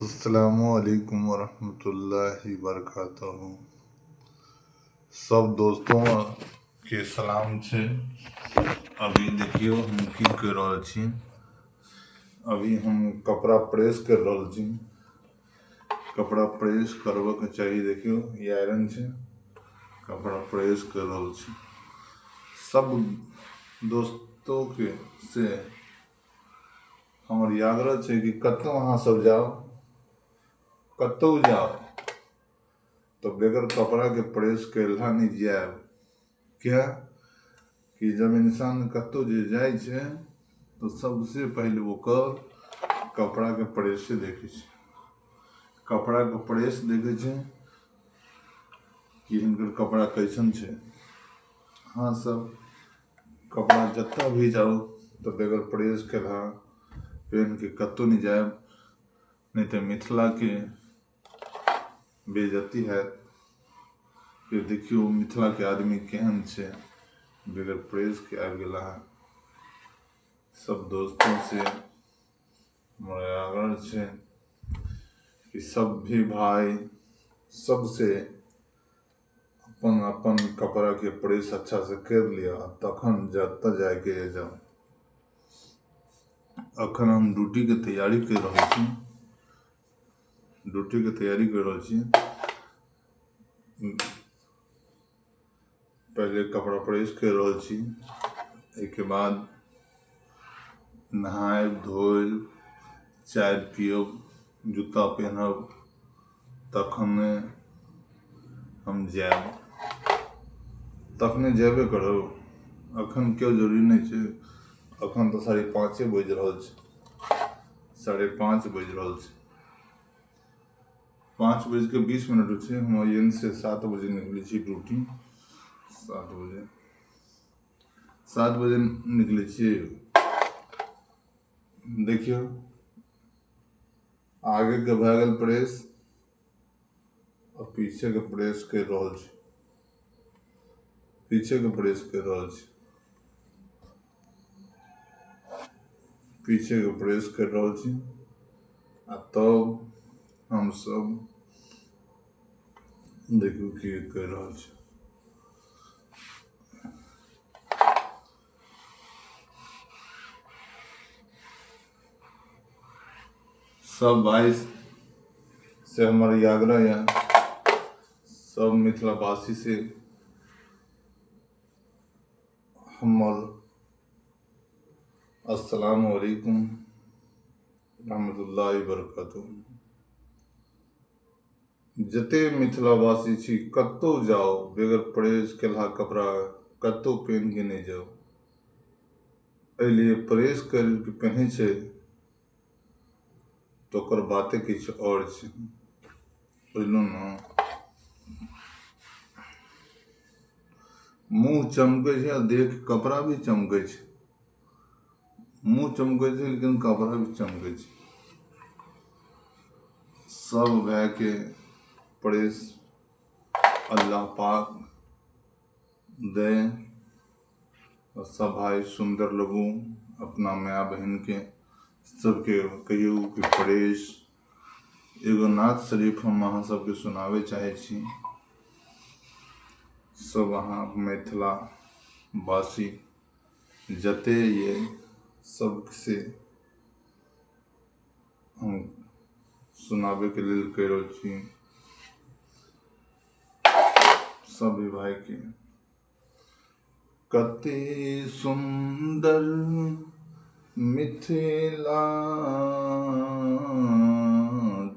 अस्सलामुअलैकुम वरहमतुल्लाहि वबरकातुहू। सब दोस्तों के सलाम छै। अभी देखियौ हम की करि रहल छी। अभी हम कपड़ा प्रेस करि रहल छी। कपड़ा प्रेस करबऽके चाही। देखियौ, ई आयरन छै। कपड़ा प्रेस करि रहल छी। सब दोस्तों के से हमर ई आग्रह छै कि कतहु अहाँ सब जाउ, कतहु जाउ तऽ बगैर कपड़ाके प्रेस केलहा नहि जायब। किए कि जब इंसान कतहु जे जाइ छै तऽ सबसे पहिले ओकर कपड़ाके प्रेसे देखै छै। कपड़ाके प्रेस देखै छै कि हिनकर कपड़ा कैसन छै। अहाँ सब कपड़ा जतऽ भी जाउ तऽ बगैर प्रेस केलहा पहिनके कतहु नहि जायब, नहि तऽ मिथिलाके बेइज्जती हैत कि देखियौ मिथिलाके आदमी केहन छै, बगैर प्रेसके आबि गेला हँ। सब दोस्तों से हमर आग्रह छै कि सब भी भाय सबसे अपन अपन कपड़ाके प्रेस अच्छासँ करि लिअ, तखन जतऽ जाइके यऽ जाउ। अखन हम ड्यूटीके तैयारी करि रहल छी। ड्यूटीके तैयारी करि रहल छी। पहिले कपड़ा प्रेस करि रहल छी, एहिके बाद नहायब धोयब, चाय पियब, जूता पेन्हब, तखने हम जायब। तखने जेबे करब, अखन केओ जरूरी नहि छै। अखन तऽ 5:30 बाजि रहल छै। 5:30 बाजि रहल छै। 5:20 छै। हम एनसँ 7 बजे निकलै छी ड्यूटी। 7 बजे, 7 बजे निकलै छियै। देखियौ, आगेके भए गेल प्रेस आ पीछेके प्रेस करि रहल छी। पीछेके प्रेस करि रहल छी। पीछेके प्रेस करि रहल छी आ तब हमसब देखियौ की करि रहल छी। सब भाइ से हमर ई आग्रह यऽ, सब मिथिलावासी से हमर अस्सलाम वालेकुम रहमतुल्लाहि बरकातुहू। जते मिथिलावासी छी, कतहु जाउ, बगैर प्रेस केलहा कपड़ा कतहु पहिन के नहि जाउ। एहि लिए प्रेस करिके पहिनै छै तऽ ओकर बाते किछु आओर छै, बुझलहुँ ने? मुँह चमकै छै आ देख कपड़ा भी चमकै छै। मुँह चमकै छै, लेकिन कपड़ा भी चमकै छै। सब भायके प्रेस अल्लाह पाक दै आओर सब भाय सुन्दर लगू। अपना माय बहिनके सबके कहियौ कि प्रेस। एगो नात शरीफ हम अहाँ सबके सुनाबै चाहै छी। सब अहाँ मिथिला वासी जते ये, सबसे हम सुनाबैके लेल कहि रहल छी सभी भाइके। कते सुन्दर मिथिला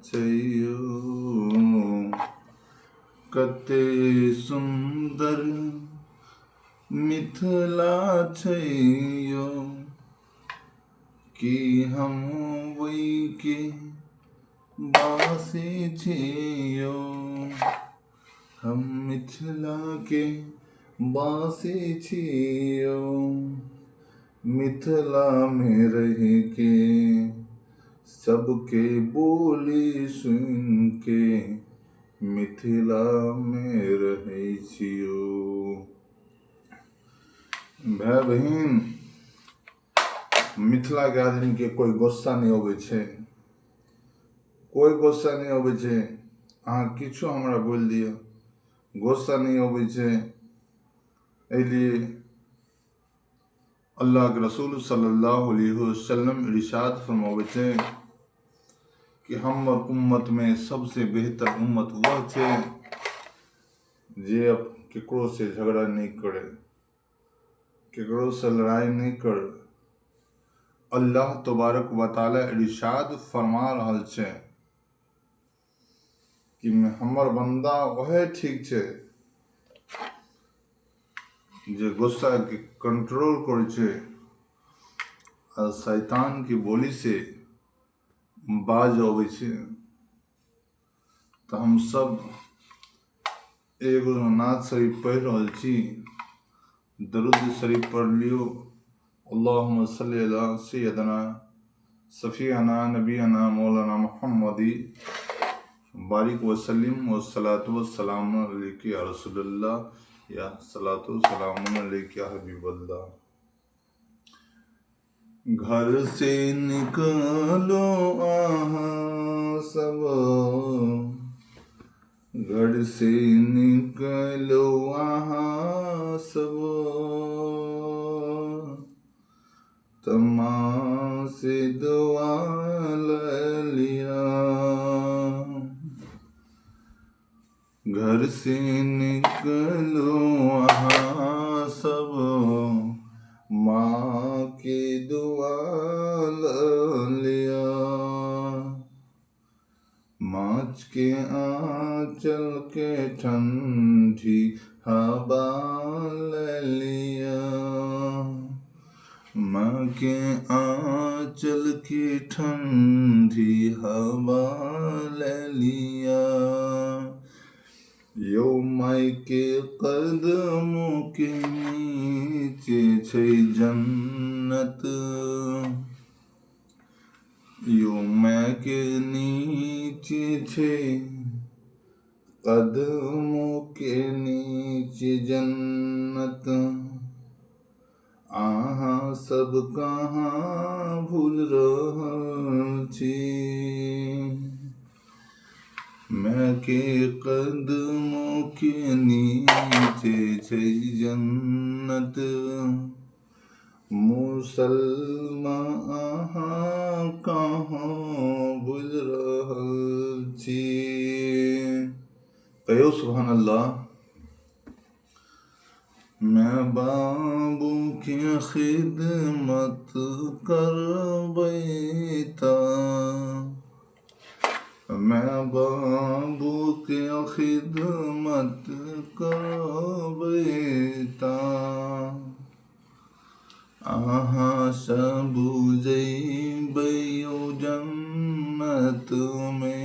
छै यौ, कते सुन्दर मिथिला छै यौ, कि हम ओहिके बासी छी यौ, हम मिथिलाके बासी छी यौ। मिथिलामे रहिके सबके बोली सुनिके मिथिलामे रहै छी यौ। भाय बहिन, मिथिलाके आदमीके कोइ गुस्सा नहि अबै छै। कोइ गुस्सा नहि अबै छै। अहाँ किछो हमरा बोलि दिअ, गुस्सा नहि अबै छै। एहि लिए अल्लाहके रसूल सल्लल्लाहु अलैहि वसल्लम इरशाद फरमाबै छै कि हमर उम्मतमे सबसे बेहतर उम्मत वह छै जे केकरो से झगड़ा नहि करे, केकरो से लड़ाई नहि करे। अल्लाह तबारक व ताला इरशाद फरमा रहल छै कि हमर बन्दा वएह ठीक छै जे गुस्साके कंट्रोल करै छै आ शैतानके बोलीसँ बाज अबै छै। तऽ हमसभ एगो नात शरीफ पढ़ि रहल छी, दरूद शरीफ पढ़ि लियौ। अल्लाहुम्मा सल्ली अला सैयदना सफियाना नबियाना मौलाना मोहम्मदी बारिक वसल्लिम व सलातु वस्सलाम अलैका या रसूलुल्लाह या सलातु सलाम अलैका या हबीबल्लाह। घर से निकलो अहाँ सब, घर से निकलो अहाँ सब, तमा से दुआ लिया। घर से निकलो अहाँ सब, माँ के दुआ लिया। माछ के आंचल के ठंडी हवा लिया, माँ के आंचल की ठंडी हवा लिया। यौ माय के कदमों के नीचे छै जन्नत, यौ माय के नीचे छै कदमों के नीचे जन्नत। अहाँ सब कहाँ भूल रहल छी, माय के कदमों के नीचे छै जन्नत। मुसलमान अहाँ कहाँ भूल रहल छी। कहियौ सुभान अल्लाह। माय बाबू के खिदमत करबै तऽ, माय बाबू के खिदमत करबै तऽ, अहाँ सब जइबै यौ जन्नत मे।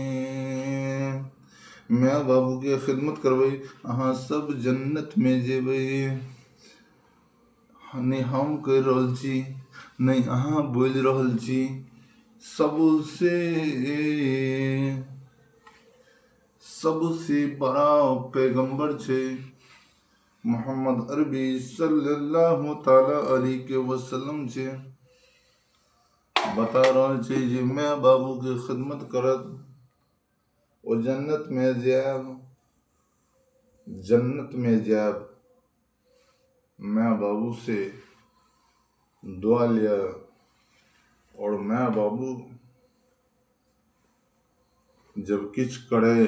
माय बाबू के खिदमत करबै, अहाँ सब जन्नत मे जेबै। नहि हम कहि रहल छी, नहि अहाँ बोलि रहल छी, सबसे सबसे बड़ा पैगम्बर छै मोहम्मद अरबी सल्लल्लाहु ताला अलैहि वसल्लम छै। बता रहल छै जे माय बाबू के खिदमत करत ओ जन्नत में जायब, जन्नत में जायब। माय बाबू से दुआ लिअ और माय बाबू जब किछु करे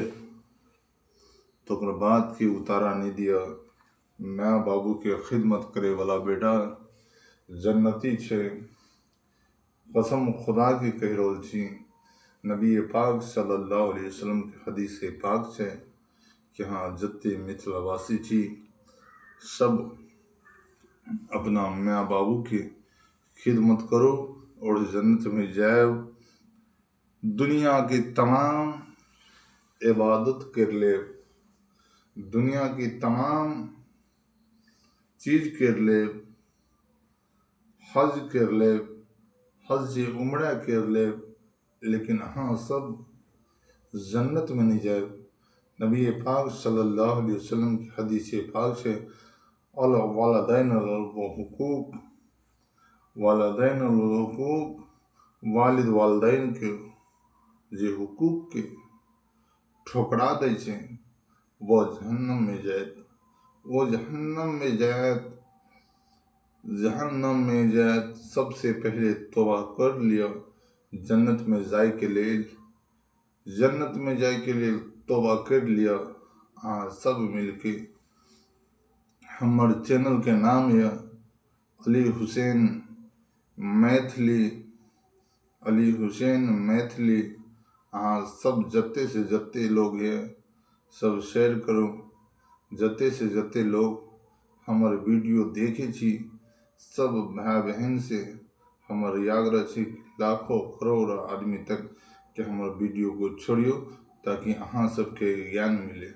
तऽ ओकर बातके उतारा नहि दिअ। माय बाबूके खिदमत करैवला बेटा जन्नती छै। कसम खुदाके कहि रहल छी, नबी पाक सल्लल्लाहु अलैहि वसल्लमके हदीस पाक छै कि अहाँ जते मिथिलावासी छी सब अपना माय बाबूके खिदमत करू और जन्नतमे जायब। दुनियाके तमाम इबादत करि लेब, दुनियाके तमाम चीज करि लेब, हज करि लेब, हज उमरा करि लेब, लेकिन अहाँ सब जन्नतमे नहि जायब। नबी पाक सल्लल्लाहु अलैहि वसल्लमके हदीस पाक छै, अल वालदैन हुकूक, वालदैन हुकूक, वालिद वालदैन के जे हुकूकके ठोकरा दै छै वो जहन्नममे जायत, ओ जहन्नममे जायत, जहन्नममे जायत। सबसे पहिले तौबा कर लिअ जन्नतमे जाइके लेल, जन्नतमे जाइके लेल तौबा करि लिअ अहाँ सब मिलके। हमर चैनलके नाम यऽ अली हुसैन मैथिली, अली हुसैन मैथिली। अहाँ सब जते से जते लोग यऽ सब शेयर करू, जते से जते लोग हमर वीडियो देखै छी सब भाय बहिन से हमर आग्रह छै लाखों करोड़ आदमी तक के हमर वीडियो को छोड़ियौ ताकि अहाँ सबके ज्ञान मिले।